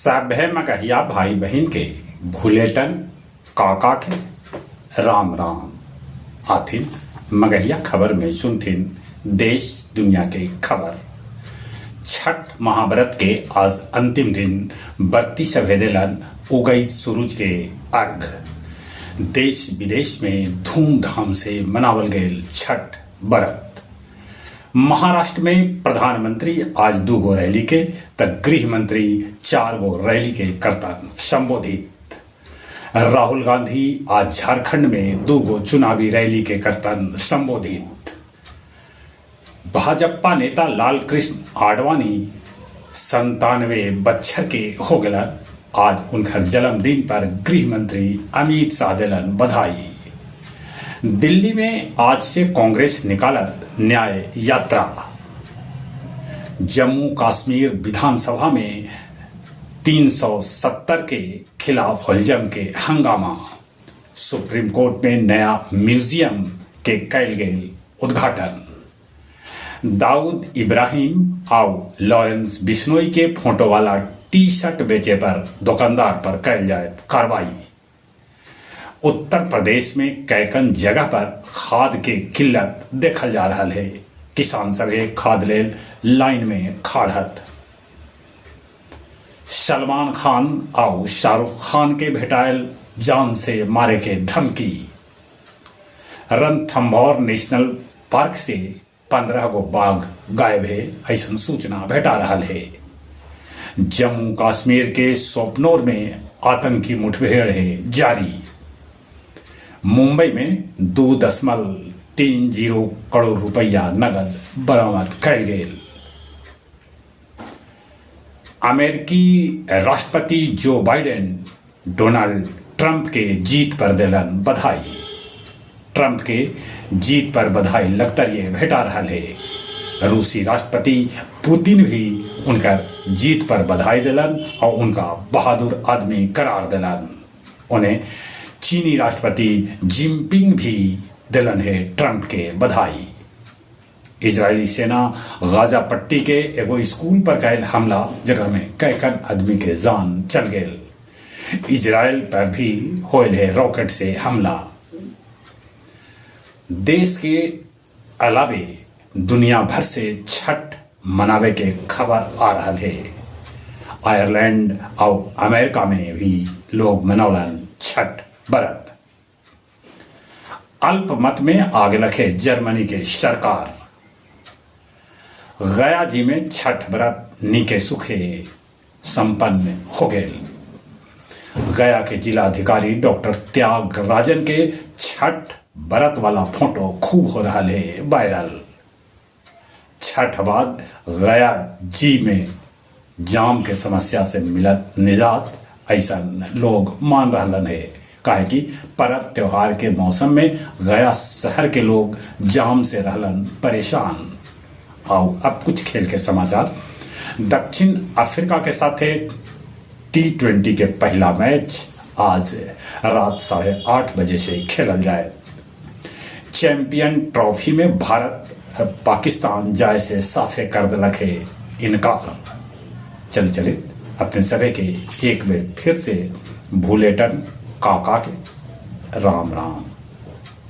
सभे मगहिया भाई बहिन के भुलेटन काका के राम राम। आथिन मगहिया खबर में सुनथिन देश दुनिया के खबर। छठ महाव्रत के आज अंतिम दिन बरती सभे देलन उगइत सूरज के अर्घ। देश विदेश में धूमधाम से मनावल गेल छठ व्रत। महाराष्ट्र में प्रधानमंत्री आज दूगो रैली के त गृह मंत्री चार गो रैली के करतन संबोधित। राहुल गांधी आज झारखंड में दूगो चुनावी रैली के करतन संबोधित। भाजपा नेता लाल कृष्ण आडवाणी 97 बच्छर के हो गलन। आज उनकर जन्मदिन पर गृह मंत्री अमित शाह दिलन बधाई। दिल्ली में आज से कांग्रेस निकालत न्याय यात्रा। जम्मू कश्मीर विधानसभा में 370 के खिलाफ हलजम के हंगामा। सुप्रीम कोर्ट में नया म्यूजियम के कैल गेल उद्घाटन। दाऊद इब्राहिम आउ लॉरेंस बिश्नोई के फोटो वाला टी शर्ट बेचे पर दुकानदार पर कैल जाए कार्रवाई। उत्तर प्रदेश में कैकन जगह पर खाद के किल्लत देखल जा रहा है। किसान सभे खाद लेल लाइन में खाड़त। सलमान खान आउ शाहरुख खान के भेटायल जान से मारे के धमकी। रणथंभौर नेशनल पार्क से 15 गो बाघ गायब है, ऐसा सूचना भेटा रहा है। जम्मू कश्मीर के सोपनोर में आतंकी मुठभेड़ है जारी। मुंबई में 2.30 करोड़ रुपया नगद बरामद कैल गेल। अमेरिकी राष्ट्रपति जो बाइडेन डोनाल्ड ट्रंप के जीत पर दिलन बधाई। ट्रंप के जीत पर बधाई लगतरिये भेटा रहा है। रूसी राष्ट्रपति पुतिन भी उनकर जीत पर बधाई दिलन और उनका बहादुर आदमी करार दिलन। उन्हें चीनी राष्ट्रपति जिनपिंग भी दिलन है ट्रंप के बधाई। इजरायली सेना गाजा पट्टी के एगो स्कूल पर कैल हमला, जगह में कैकन आदमी के जान चल गेल। इजरायल पर भी होयल है रॉकेट से हमला। देश के अलावे दुनिया भर से छठ मनावे के खबर आ रहा है। आयरलैंड और अमेरिका में भी लोग मनौलन छठ व्रत। अल्पमत में आग लखे जर्मनी के सरकार। गया जी में छठ व्रत नीके सुखे संपन्न हो गए। गया के जिलाधिकारी डॉक्टर त्याग राजन के छठ व्रत वाला फोटो खूब हो रहा है वायरल। छठ बाद गया जी में जाम के समस्या से मिलत निजात, ऐसा लोग मान रहा है। काहे कि पर्व त्योहार के मौसम में गया शहर के लोग जाम से रहलन परेशान। आओ अब कुछ खेल के समाचार। दक्षिण अफ्रीका के साथ T20 के पहला मैच आज रात 8:30 बजे से खेलल जाए। चैंपियन ट्रॉफी में भारत पाकिस्तान जाए से साफे कर दिलक है इनकार। चल चले अपने सभी के एक बार फिर से भूलेटन काका के राम राम।